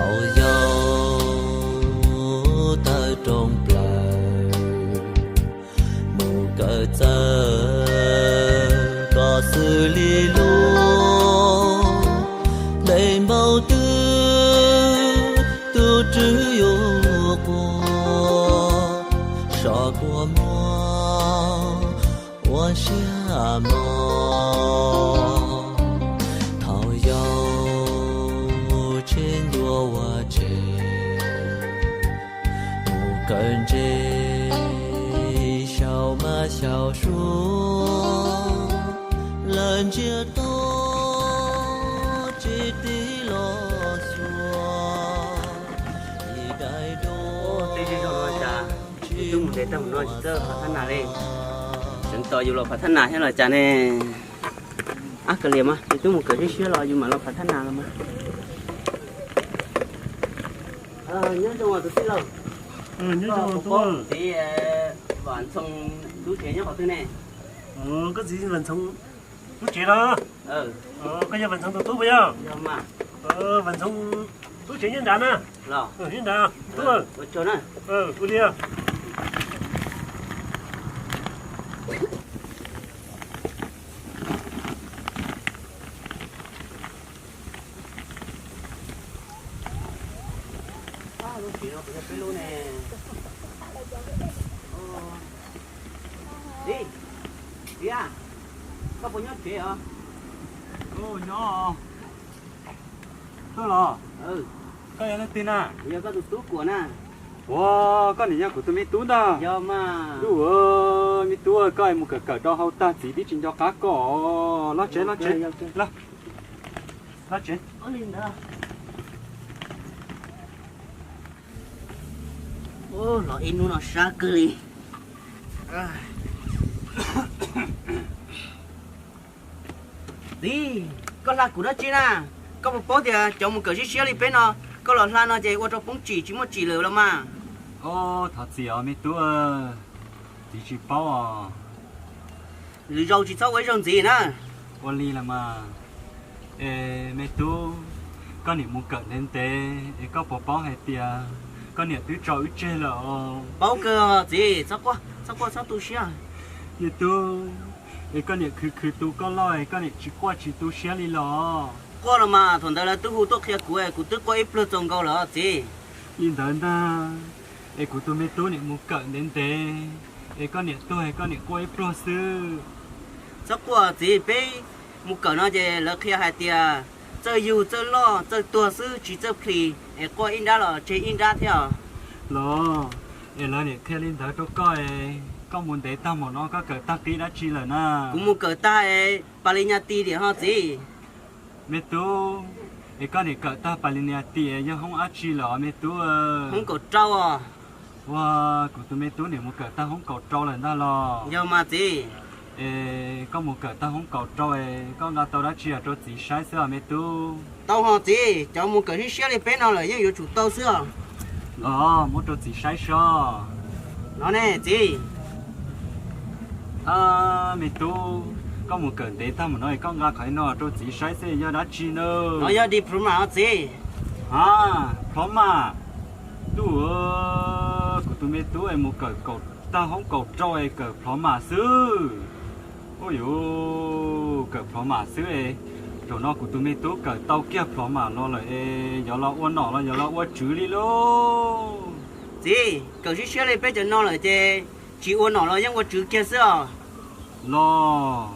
Thaum yau tawg rooj plaws, mus kawm txawj koj xws li lub npe npaum twg, tus Tswv yuav quaj, sov kua muag ua siab mos. Thaum yau tseg ncua ua tseg, mus kawm ntse xyaum mas xyaum suab, lawv ntsia tau tsis tig los xyuas, ib daim duab. Twb mus ntev tag mus no tsis txawj phav thab nas li. Tseev tos yus los phav thab nas thiab los cas ne? Ab, kav liam mas, yus twb mus kawm siab siab los yus mam los phav thab nas los mas. Nyob zoo tus tij laug. Nyob zoo tus txiv Vam Ntxhoo, lub tsev nyob qhov twg ne? Koj txiv Vam Ntxhoo lub tsev los? Koj yog Vam Ntxhoo tus tub puas yog? Vam Ntxhoo lub tsev nyob nrad na. Nyob nrad tub. Ua li. Lub tsev no puas yog peb lub ne? Txiv, txiv a, koj puas nyob tsev os? Nyob. Tuaj los? Koj yog leej twg na? Yog koj tus tub Kuam na. Ua, koj niam yog kuv tus me tub ntag. Yog mas. Ntuj, me tub, koj mus kawm kawm rau hauv tag txiv twb tsis nco qab koj. Los tsev, los tsev. Los tsev. Los ib hnub no sab kawg li. Txiv, koj hla kuv dab tsi na? Koj puas paub tias cov mus kawm siab siab li peb no, koj los hla no ces ua rau poob tsim tsis muaj tsim lawm los mas. Thov txim os me tub, txiv tsis paub os. Lwm zaus tsis txhob ua ib zaug ntxiv na. Ua li los mas. Es me tub, koj niam mus kawm ntev ntev es koj puas paub hais tias koj niam twb tso wb tseg lawm os? Paub kawg txiv, txhob quaj txhob tu siab. Me tub, es koj niam khwv khwv tu koj loj es koj niam tsis quaj tsis tu siab li los? Quaj los mas, thaum ntawd lawv twb hu tuaj qhia kuv es kuv twb quaj ib pliag txaus nkaus lawm txiv. Li ntawd ntag, es kuv tus me tub niam mus kawm ntev ntev es koj niam tuag es koj niam quaj ib pliag xwb. Txhob quaj txiv, peb mus kawm no ces lawv qhia hais tias txawj yug txawj loj txawj tuag xwb tsis txawj plhis es quaj ib nrab los tseg ib nrab thiab os. Los, es lawv niam qhia li ntawd rau koj es koj mus ntev tag mus no koj kawm tag qib dab tsi lawm na? Kuv mus kawm tag es pas li nyas ti tiam ho txiv. Me tub, es koj niam kawm tag pas li nyas ti yog hoob dab tsi lawm me tub? Hoob kaum rau os. Ua, kuv tus me tub niam mus kawm tag hoob kaum rau lawm ntag los? Yog mas txiv. Es koj mus kawm tag hoob kaum rau es koj nqa tau dab tsi los rau txiv saib xwb os me tub? Tau ho txiv, cov mus kawm siab siab li peb no lawm yeej yuav tsum tau xwb os. Los muab rau txiv saib seb. No ne txiv. Me tub, koj mus kawm ntev tag mus no es koj nqa qhov no rau txiv saib xwb yog dab tsi na? No yog diploma os txiv. Ha, diploma. Ntuj, kuv tus me tub es mus kawm tag hoob kaum rau es kawm diploma xwb. Ua yuav kawm diploma xwb es, zaum no kuv tus me tub kawm tau kiag diploma los lawm es yuav los ua nom los yuav los ua tswv li lauj? Txiv, kawm siab siab li peb cov no lawm ces tsis ua nom los yeej ua tswv kiag xwb os. Los,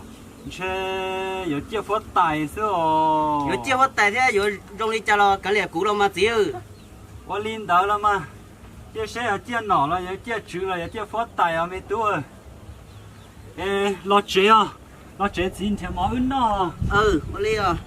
ntshe yuav ciaj huab tais xwb os. Yuav ciaj huab tais thiab yuav zoo li cas los kav liam kuv los mas txiv. Ua li ntawd los mas, cia seb yuav ciaj nom los yuav ciaj tswv los yuav ciaj huab tais os me tub. Es los tsev os, los tsev txiv nrhiav mov wb noj. Ua li os.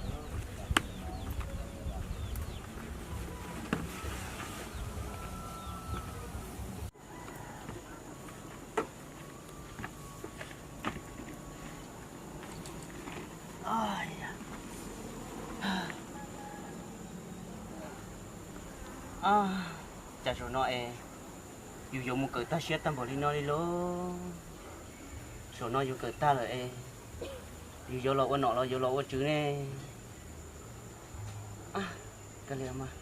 Cas zaum no es yus yuav mus kawm tag siab tag npaum li no li lauj? Zaum no yus kawm tag lawm es yus yuav los ua nom los yuav los ua tswv ne? Kav liam mas,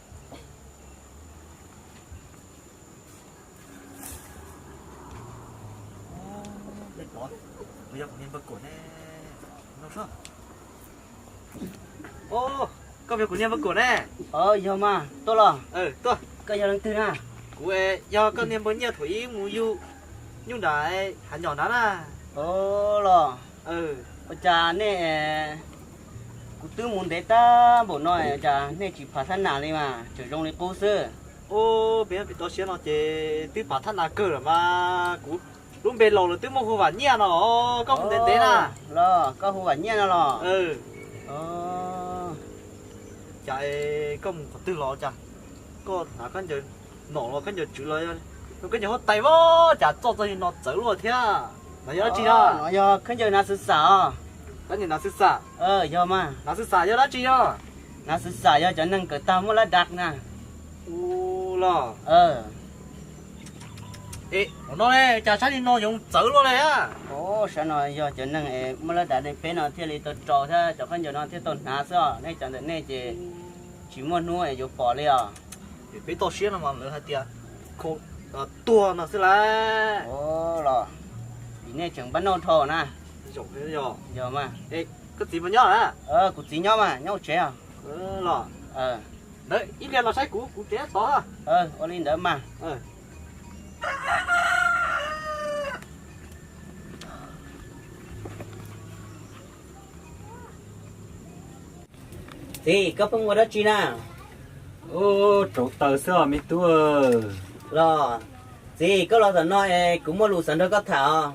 Kuv yog kuv niag npawg Kuam ne. Os, koj yog kuv niag npawg Kuam ne. Yog mas, tuaj los. Tuaj. Koj yog leej twg na? Kuv yog koj niag npawg Nyiaj thaum ub mus yug nyuj nram hav nyom nrad na. Os los. Ua cas nej, kuv twb mus ntev tag npaum no ua cas nej tsis pham thab nas li mas tseem zoo li qub xwb? Os, peb pem toj siab no ces twb pham thab nas kawg lawm mas kuv lub npe laus lawm twb muaj hu Vam Nyiaj no, koj mus ntev ntev na. Los koj hu Vam Nyiaj no los? Cas koj mus qhov twg los cas? Koj hnav khaub ncaws nom los khaub ncaws tswv los, khaub ncaws huab tais vab cas txoj txoj no txawv luaj thiab. No yog dab tsi no? No yog khaub ncaws hnav xwm xam os. Khaub ncaws hnav xwm xam? Yog mas. Hnav xwm xam yog dab tsi no? Hnav xwm xam yog cov neeg kawm tag muaj lab dav na. Ua los. Ua no ne, cas saib li no yuav txawv luaj li. Os, saib no yog cov neeg muaj lab dav li peb no thiaj li tau rau thiab cov khaub ncaws no thiaj tau hnav xwb os, nej cov ntawm nej ces tsis muaj hnub es yuav pom li os. Peb toj siab no mas lawv hais tias tuag no xwb lauj. Os los, vim nej tseem npab nauj dhau na. Yog mas. Koj txiv puas nyob? Kuv txiv nyob mas, nyob hauv tsev os. Los, ntawd ib pliag los saib kuv, kuv tsev tod. Ua li ntawd mas. Txiv, koj pheej ua dab tsi na? Ub, rauv taws xwb os me tub. Los, txiv, koj los tom no es kuv muaj lus xav nrog koj tham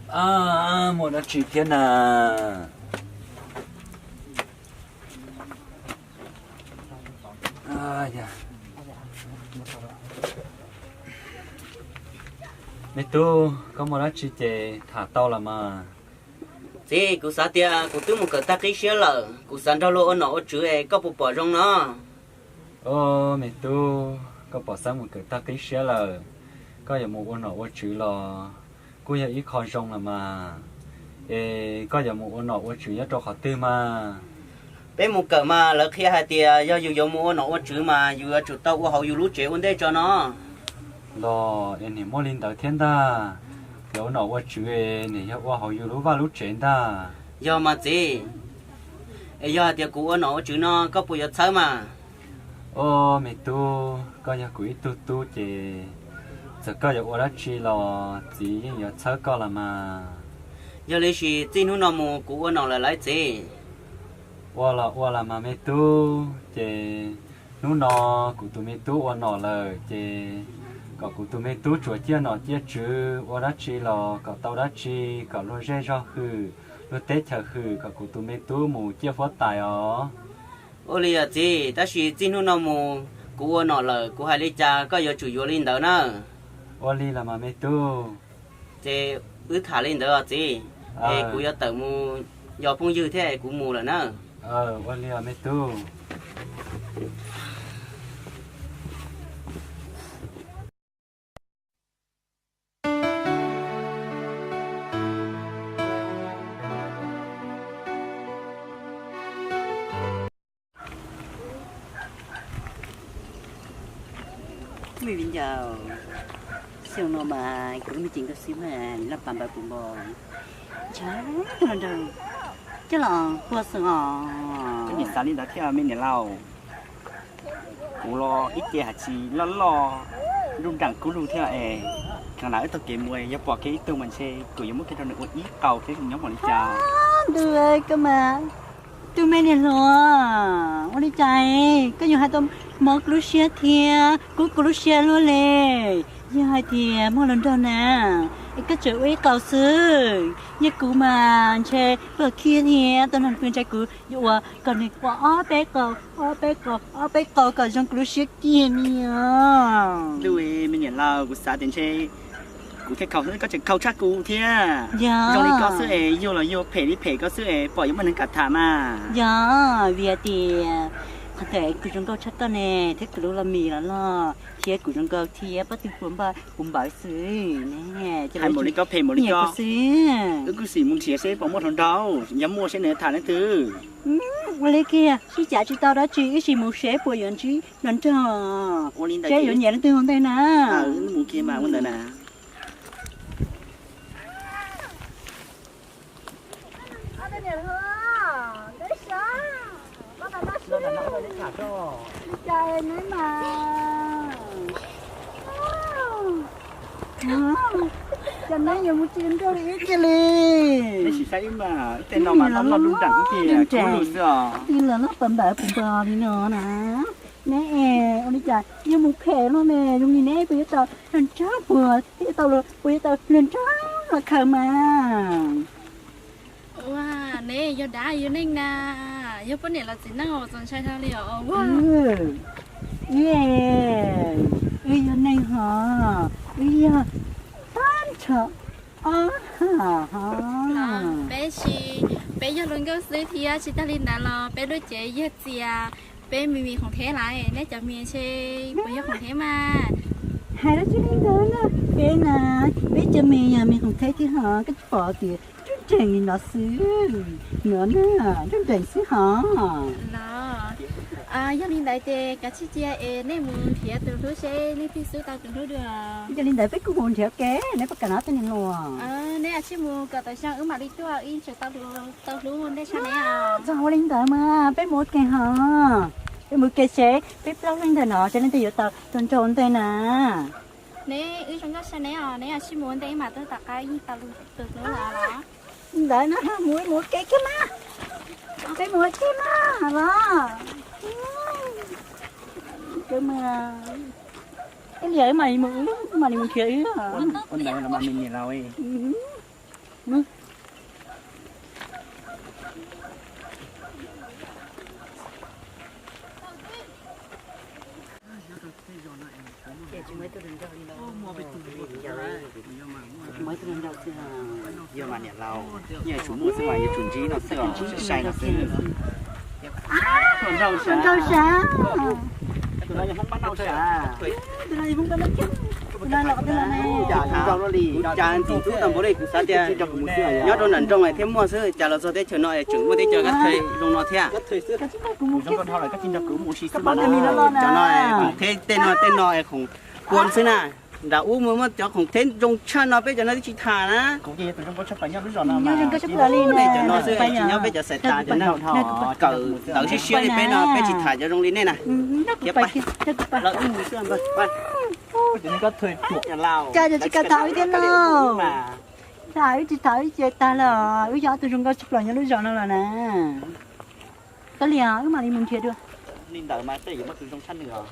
os. Muaj dab tsi thiab na? Me tub, koj muaj dab tsi ces tham tau los mas. Txiv, kuv xav tias kuv twb mus kawm tag qib siab lawm, kuv xav nrog luag ua nom ua tswv es koj puas pom zoo no? Os me tub, koj pom xeeb mus kawm tag qib siab lawm, koj yuav mus ua nom ua tswv los kuj yog ib qho zoo los mas. Es koj yuav mus ua nom ua tswv nyob rau qhov twg mas? Peb mus kawm mas lawv qhia hais tias yog yus yuav mus ua nom ua tswv mas yus yuav tsum tau ua hauv yus lub tsev ua ntej tso no. Los es nim muaj li ntawd thiab ntag, yuav ua nom ua tswv es nim yog ua hauv yus lub vaj lub tsev ntag. Yog mas txiv, es yog hais tias kuv ua nom ua tswv no koj puas yuav txhawb mas? Os me tub, koj yog kuv ib tug tub ces txawm koj yuav ua dab tsi los txiv yeej yuav txhawb koj los mas. Yog li sis txij hnub no mus kuv ua nom lawm lauj txiv. Ua los ua los mas me tub, ces hnub no kuv tus me tub ua nom lawm ces kom kuv tus me tub tsuas ciaj nom ciaj tswv, ua dab tsi los kom tau dab tsi, kom luag zej zog hwm, luag teb chaws hwm, kom kuv tus me tub mus ciaj huab tais os. Ua li os txiv, tab sis txij hnub no mus kuv ua nom lawm, kuv hais li cas koj yuav tsum yuav li ntawd na. Ua li los mas me tub. Ces wb tham li ntawd os txiv, es kuv yuav tawm mus yos phooj ywg thiab es kuv mus lawm na. Ua li os me tub. Me viv ncaus, xyoo no mas kuv lub me ceem nkauj xwb mas nws loj pam npaws puv npo. Ntshaw los nraug, coj los puag xwm os. Koj niam xav li ntawd thiab me niam laus. Kuv los ib ce hais tsis loj loj, nruj nreem kub lug thiab es, kheev lam wb taug kev mus, yog pom kiag ib tug mas ntshe kuv yuav muab kiag rau nws ua ib qau thiab nyob mam li cas. Ntuj, koj mas, tus me niam hluas, ua li cas koj yuav hais tau mob kuv lub siab thiab kub kuv lub siab luaj li? Yog hais tias muaj hluas nraug na, es koj tseem ua ib qau xwb, yog kuv mas ntshe luag khib thiab tau nrog pw ntshe kuv yuav ua kom nws ua ob peb qau, ob peb qau, ob peb qau kom zoo kuv lub siab kiag li os. Ntuj, me niam laus, kuv xav tias ntshe kuv thiaj khaus xwb, koj tseem khaus tshaj kuv thiab. Yog zoo li koj xwb es, yug los yug, phem li phem koj xwb es, pom yuav muaj neeg kam tham mas. Yog vim hais tias qhov ntawm kuv zoo nkauj tshaj koj ne, thiab kuv lub los mis los loj, thiab kuv zoo nkauj thiab pob tw puas npaj puas npawv xwb ne. Hais npaum li koj phem npaum li koj xwb. Wb kuj xim mus nrhiav seb puas muaj hluas nraug, yog muaj seb nws tham leej twg. Ua li kiag, sib cav tsis tau dab tsi, wb sim mus seb puas yuav ntsib hluas nraug, seb yuav nyiam leej twg ua ntej na. Mus kiag mas ua ntawd na. Li cas neb mas, cas neb yuav mus tsis nrog li wb kiag li? Neb sim saib wb mas, tej no mas noj noj nruj nreem tiag, kuv lus xwb os. Twb los noj pam npam pam npam li no na. Neb es ua li cas yuav mus phem no ne? Zoo li neb puas yuav tau nrog nrog puas yuav tau, puas yuav tau nrog nrog los khaws mas. Ua, neb yog dab yog neeg na, yog poj niam los txiv neej txaus ntshai dhau li os. Wb, wb yog neeg hos, wb yog tag nrho ob ha hos. Peb tsis, peb yog hluas nkauj xwb thiab, tsis tag li ntawd los peb lub cev yog txias, peb mis mis khoom theb lawm, neb cov mis ntshe puas yog khoom theb mas. Hais dab tsi li ntawd na, peb na, peb cov mis yog mis khoom theb thiab hos, koj tsis pom tias nruj nreem li no xwb, no na, nruj nreem xwb hos. Los, yog li ntawd ces kav tsij cia es nej mus nrhiav tus hlub seb leej twg xub tau tus hlub dua. Yog li ntawd peb kuj mus nrhiav ke, neb puas kam nrog peb mus? Neb cia li mus kom tau zoo wb mam li tuaj, wb tseem tau hlub nej tshaj neb. Txog ua li ntawd mas peb mus ua ke hos, peb mus ua ke seb peb plaub leeg ntawm no seb leej twg yuav tau tus nraug ntej na. Neb wb zoo nkauj tshaj neb os, neb cia li mus ua ntej wb mam tuaj tom qab wb tau tus hlub los. Ntawd no mus, mus ua ke kiag mas, peb mus ua ke mas los. Ib pliag wb mam li mus, wb mam li mus nrhiav wb. Ua ntawd los mas me niam laus. Yog mas niam laus, yeej yuav tsum muaj xwb mas, yuav tsum ntsib no xwb os, sai sai no xwb. Nraug sav, tus no yog Hmoob Pab Nauj sav, tus no yog Hmoob Pab Nauj Kiab, tus no los qhov twg los ne? Ua cas ntxim hlub tau npaum li, kuv xav tias nyob rau nram nroog thiaj muaj xwb, cas los txog teb chaws no es tseem muaj teb chaws kab thawj zoo no thiab. Cov no khoom theb tej no tej no es khoom kua xwb na. Nram ub muaj muaj cov khoom theb zoo tshaj no peb cov no twb tsis tham na. Cov no xwb tsis nyob peb cov xais tas cov neeg kawm ntawv siab siab li peb no peb tsis tham cov zoo li nej na. Thiab pab, lawv wb mus xwb. Cas yog tsis kam tham wb thiab lauj? Tham wb tsis tham wb ces tag lawm, wb yog ob tug zoo nkauj tshaj plaws nyob lub zos no los na. Koj liam, wb mam li mus nrhiav dua. Li ntawd mas tej yuav muaj tus zoo tshaj nws os.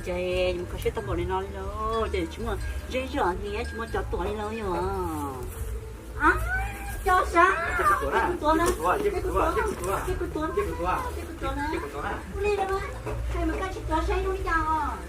Ces mus kho siab tau npaum li no li lauj, ces tsis muaj zej zog thiab tsis muaj cov tuam li lauj yom. Cov sav, ces kuv tuav na, ces kuv tuav, ces kuv tuav, ces kuv tuav na. Ua li los mas, hais mas koj tsis tuav saib zoo li cas os.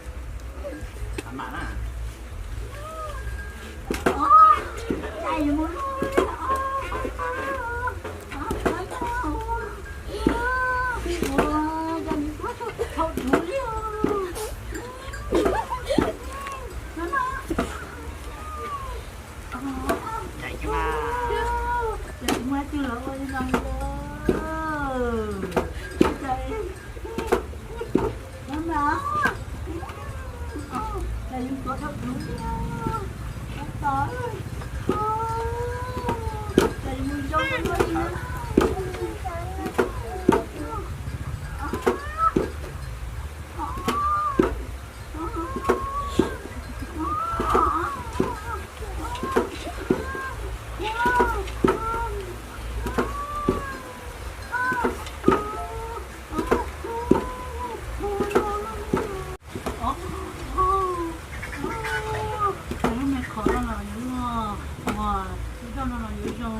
Lub me qhov no los yuav luag, lub roj no los yuav zoo.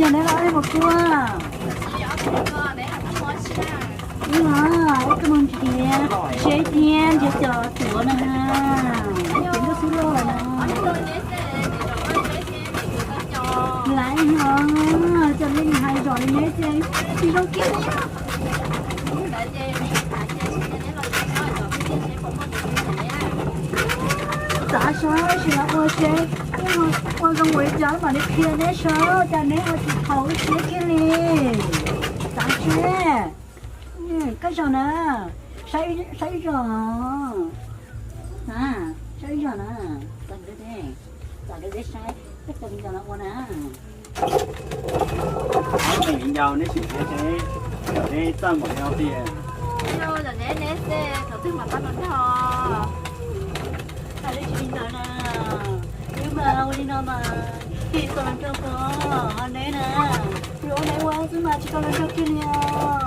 Yog neb los ib mus kuaj. Ib los ib koj mus nrhiav seb thiab nrhiav cov tuav no na. Ib cev ntuj xub loj no. Laiv no, cov neeg hais zom li neb ces tsis zoo kiag li. Xav saib sim los ua seb ua zoo ua li cas mam li qhia neb saib, cas neb ua tsis tau ib siab kiag li. Xav seb, koj zom na, saib ib zom, saib ib zom na, txav nkawd teb, txav nkawd teb saib koj cov viv ncaus no ua na. Ob tug viv ncaus neb sim nrhiav seb yog neb txawj npaum li no tiag. Yog neb, neb xav thaum twg mam tau hluas nraug? Hais li tsis li ntawd na, wb mas ua li no mas tsis tau hluas nraug puas, ho neb na, yuav ua neb ua xwb mas tsis tau hluas nraug kiag li os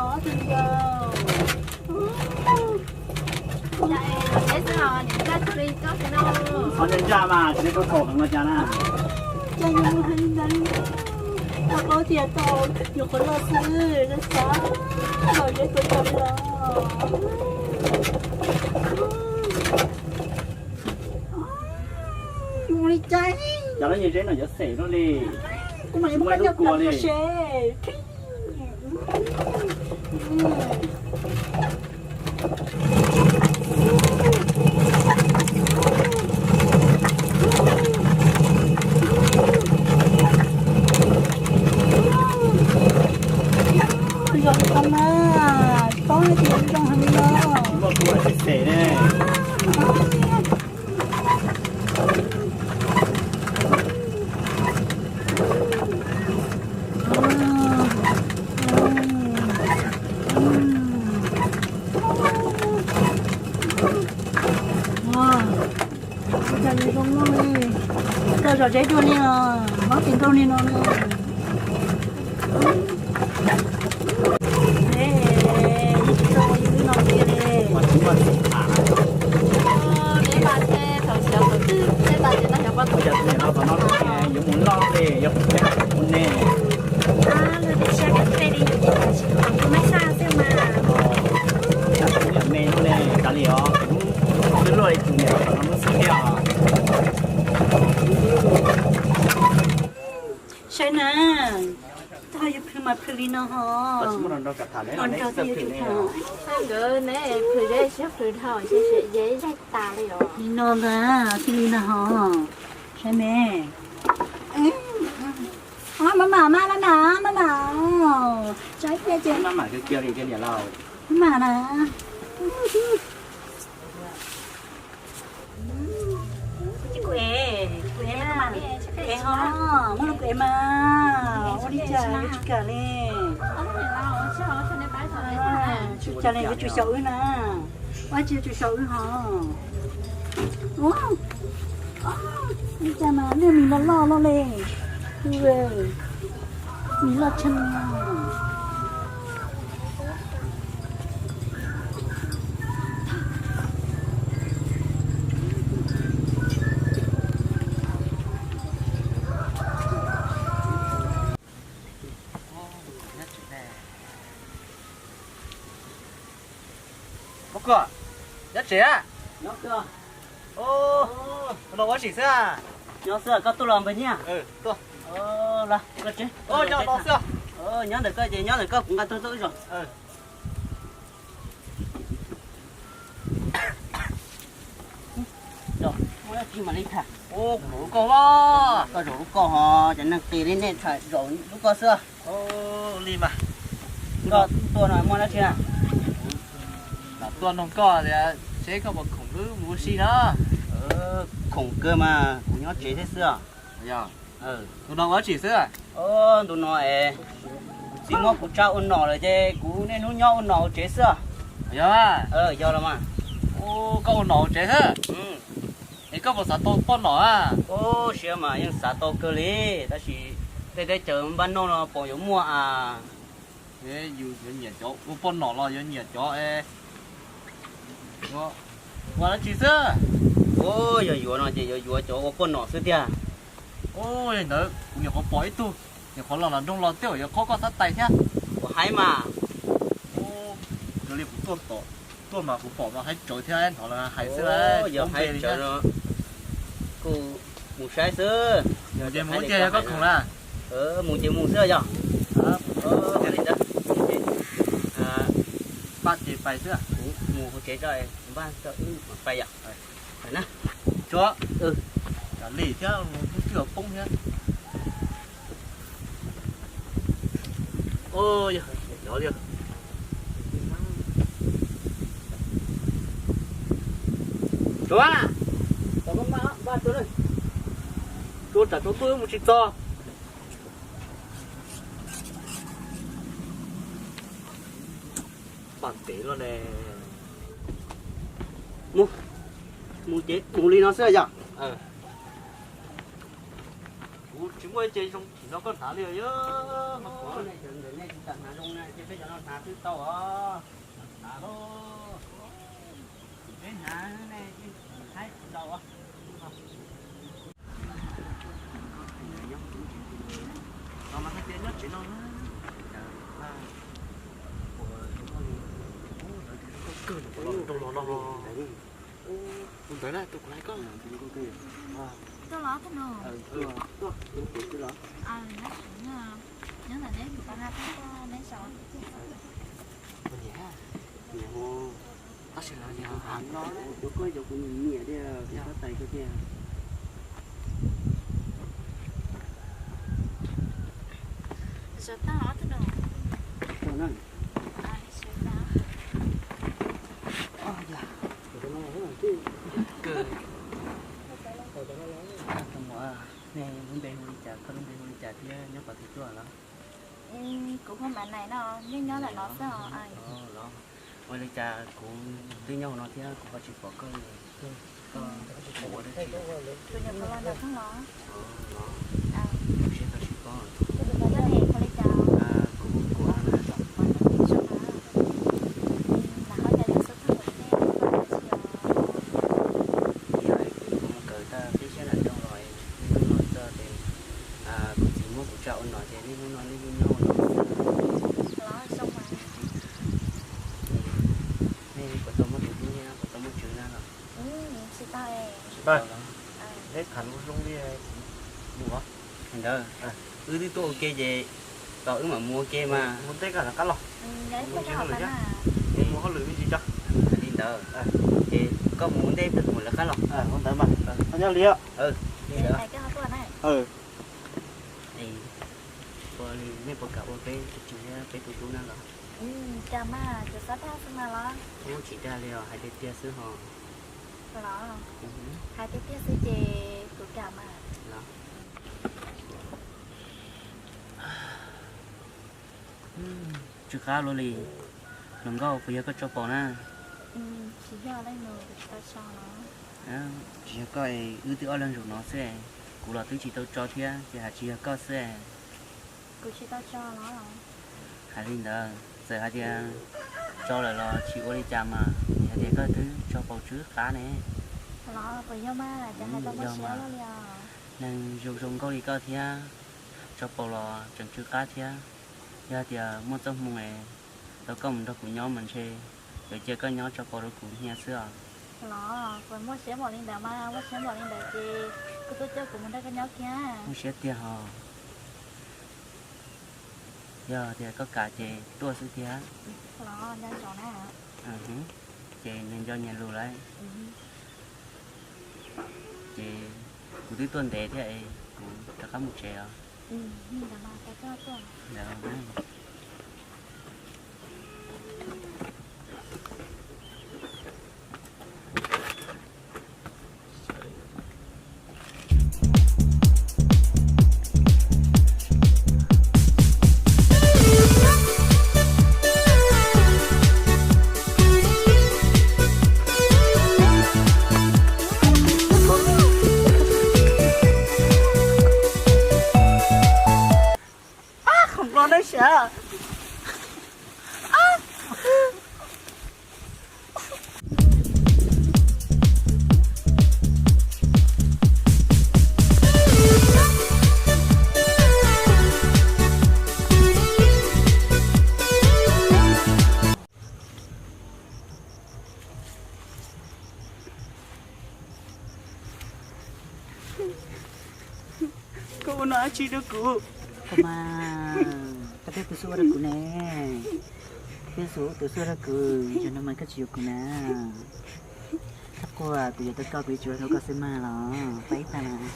ob tug viv ncaus. Qhov ntawd ntsa mas tsis tau thaum heev no cas na. Cas yuav mus hais li ntawd li, koj paub tias tau yuav qhuav loj xwb, xav los zeb tuav cov li los. Ua li cas? Cov lub nyuag zeb no yuav xem luaj li. Kuv mam li muab lub kua li. Yog li ko na, tsis paub hais tias zoo heev li no. Muaj kua xem xem ne. Ua cas nws zoo nkauj li, koj zom zeb dua li os, mob tes nkaug li no li. Ua tsis muaj txiv tham. Ua cas tus niam no kom noj yuav mus loj li, yog kuv thiab kuv ne. Tus niam me luaj li, kav liam os, kuv twb luaj li tus niam no kom noj lub xwb thiab os. Saib na, tog yuav plhws mas plhws li no ho. Los nrog twb yuav tsum tham. Nkawd ne plhws zeb siab plhws dhau, siab siab yeej tas li os. Li no ntag, thiaj li no ho. Saib me. Maj mam, maj mam, maj mam. Saib kiag ces maj mam kiag li tiag niam laus. Maj mam na. Kuv ev, kuv ev mas, ev ho, muab los kuv ev mas, ua li cas yuav tsis kam li. Tsis kam li yuav tsum xyaum wb na, ua tsis yuav tsum xyaum wb ho. Ua li cas mas nej mis loj loj loj li, mis loj tshaj. Ub, koj nyob tsev a? Los ua si xwb. Nyob xwb, koj tuaj los npawg Nyiaj? Tuaj. Los, koj tsev. Nyob ntawm koj ces nyob ntawm koj, kuv nqa tuaj txog wb zaum. Muaj dab tsi mam li tham. Koj zaum lub koj ho, cov neeg qis li nej tham zaum lub koj xwb. Li mas. Koj tuaj no muaj dab tsi na? Tuaj noog koj tias seb koj puas khoom wb mus ua si na. Khoom kawg mas, kuv nyob tsev thiab xwb os. Tus no ua dab tsi xwb? Ntu no es kuv txiv muab kuv tsa ua nom lawm ces kuv niaj hnub nyob ua nom hauv tsev xwb. Yog, yog los mas. Koj ua nom hauv tsev xwb? Es koj puas xav tau poj nom a? Siab mas yeej xav tau kawg li, tab sis tej teb chaws npaj noj no pom yuav muaj a. Yus yuav nyiam cov ua poj nom los yuav nyiam cov ua dab tsi xwb? Yog yuav no ces yuav yuav cov ua poj nom xwb tiag. Li ntawd kuv nyuam qhuav pom ib tug, nyuam qhuav los nram nroog los tej zaum yuav qhov koj xav tais thiab. Ua haib mas. Yog li kuv tuaj tom, tuaj mas kuv pom mas haib tsawv thiab hnov lawv hais xwb. Yog haib tsawv no kuj mus saib xwb. Mus ces mus ces yog koj khoom na. Mus ces mus xwb yog. Li ntawd npaj ces pais xwb. Kuv mus hauv tsev tso, npaj tso wb mam pais yom. Tso, li thiab, kuv twb poob thiab. Yog, yog li. Tsuav, tsuav tsam tsuav tuaj mus tsis txog. Pam tev luaj ne. Mus, mus ces mus li no xwb yog. Kuv tsis muaj ib ce zoo tim no koj hnav li os. Nej tsis tau hnav zoo na, ces peb cov no hnav twb tau os. Hnav los, peb hnav ne, haib tsis tau os. Tus ntawd na, tus kuv hais koj. Tuaj los tuaj no. Nyob ntawm neb kuv pab nqa tuaj neb saum. Tab sis lawv tias no cov koj cov kuv nyiam nyiam tiag, kuv tab tais koj tiag. Zaum tag ob tug no. Tau na. Nej lub npe hu li cas, koj lub npe hu li cas thiab nyob qhov twg tuaj los? Kuv hu Mav Nais no, yeej nyob ntawm no xwb os. Ua li cas kuv twb nyob hauv no thiab kuv ho tsis pom koj li? Koj ua dab tsi? Kuv nyuam qhuav los ntawm koj los. Zoo siab tau sib paub. Koj ne, hu li cas? Kuv hu Kuam no na. Lam hais cas yus xub thawj ua teb ua dab tsi os? Yog kuv mus kawm tau tib siab nram nroog los, niaj hnub no txog ces kuv txiv muab kuv tsa ua nom ces niaj hnub no niaj hnub nyob ua nom xwb. Los zoo mas. Nej puas tau muaj tus hlub thiab puas tau muaj tswv na los? Tsis tau. Tsis tau los? Neb tham lus zoo li mus os. Li ntawd, wb twb tuaj ua ke ces tos wb mam mus ua ke mas. Mus ua ntej koj lawv qab los. Mus hauj lwm thiab. Mus hauj lwm me ntsis tso. Li ntawd, ces koj mus ua ntej peb mus lawv qab los. Ua ntawd mas. Nyob li os. Li ntawd. Ua li nej puas kam ua peb tus tswv thiab peb tus hlub na los? Kam mas, tsuas xav dag xwb mas los. Ub, tsis dag li os, hais tiag tiag xwb hos. Los, hais tiag tiag xwb ces kuv kam mas. Los. Tsw qab luaj li. Hluas nkauj, puas yog koj tso paus na? Tsis yog, tsis tau tso. Tsis yog koj es wb twb ob leeg zaum no xwb, kuv los twb tsis tau tso thiab ces hais tsis yog koj xwb. Kuv tsis tau tso los. Hais li ntawd, txawm hais tias tso lawm los tsis ua li cas mas, vim hais tias koj twb tso paus tsw qab ne. Los puas yog mas, cas hais tau muaj siab luaj li os. Neeg zoo zoo nkauj li koj thiab, tso paus los tseem tsw qab thiab. Yog hais tias muaj txoj hmoo es tau koj mus nrog kuv nyob mas ntshe yuav cia koj nyob tso paus rau kuv hnia xwb os. Los puas muaj siab npaum li ntawd mas, muaj siab npaum li ntawd ces koj tuaj coj kuv mus nrog koj nyob kiag. Muaj siab tiag hos. Yog tias koj kam ces tuaj xwb thiab. Ces nws nco nyias lus lawm. Ces kuv twb tuaj ntev thiab es kuv rov qab mus tsev os. Khoom no neb sav. Koj ua no dab tsi rau kuv? Koj mas, koj twb tu xub ua rau kuv ne. Twb tu xub ua rau kuv, zaum no mas koj tsis yuav kuv na. Txhob quaj, kuv yuav tau koj, kuv yuav tsum hlub koj xwb mas los. Pab ib tag mas.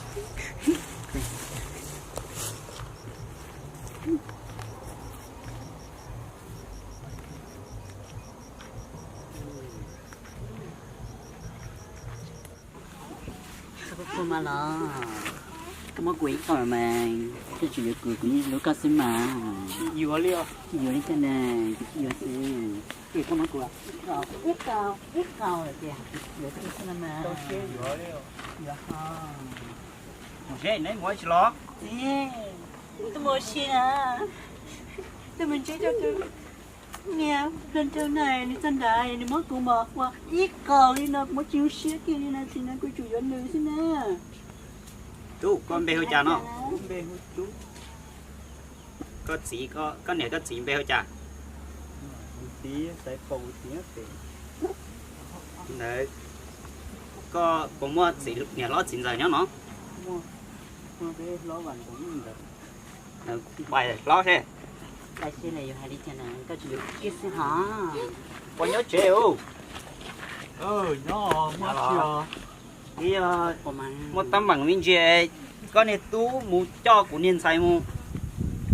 Koj puas quaj mas los? Koj muab kuv ib kaum mas, koj tsis yuav kuv, kuv yeej hlub koj xwb mas. Yuav li os. Tsis yuav li cas na, kuv tsis yuav xwb. Koj muab kuv ib kaum, ib kaum lawm tias kuv tsis yuav koj xwb no mas. Yuav ho. Mus seb neb mus ua tsi los? Kuv twb mus ua si na. Twb mus ntsib rau tus niag hluas nraug na, nws txog nrad nws muab kuv mos ua ib kaum li no, kuv muab tsis zoo siab kiag li no, tsis no kuv tsum yuav nws xwb na. Tub, koj npe hu cas no? Koj txiv, koj niam koj txiv npe hu cas? Ntawd koj puas muaj niam hlob txiv ntxawm nyob no? Pais hlob seb. Pais seb yus hais li cas na, koj tsis yuav kiag xwb hos. Puas nyob tsev u? Nyob, muaj tsis os. Muaj teeb meem me ntsis, koj niag tub mus coj kuv niag ntxhais mus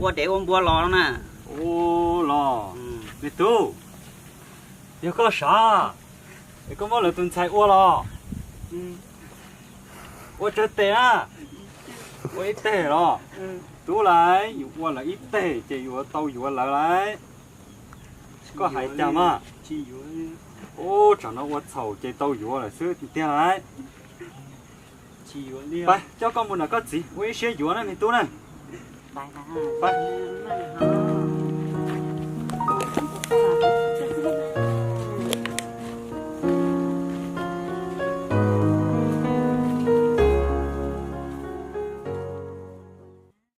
ua dev ua npua los na. Ua los, me tub, yog koj sav es koj muab lawv tus ntxhais ua los? Ua tsawg teg na? Ua ib teg los? Tub lauj, yus ua lawv ib teg ces yuav tau yuav lawv lauj. Koj hais cas mas? Ub, tsam no ua txhaum ces tau yuav lawm xwb tiag lauj. Pab, coj koj mus nram koj txiv ua ib siab yuav na me tub na. Pab.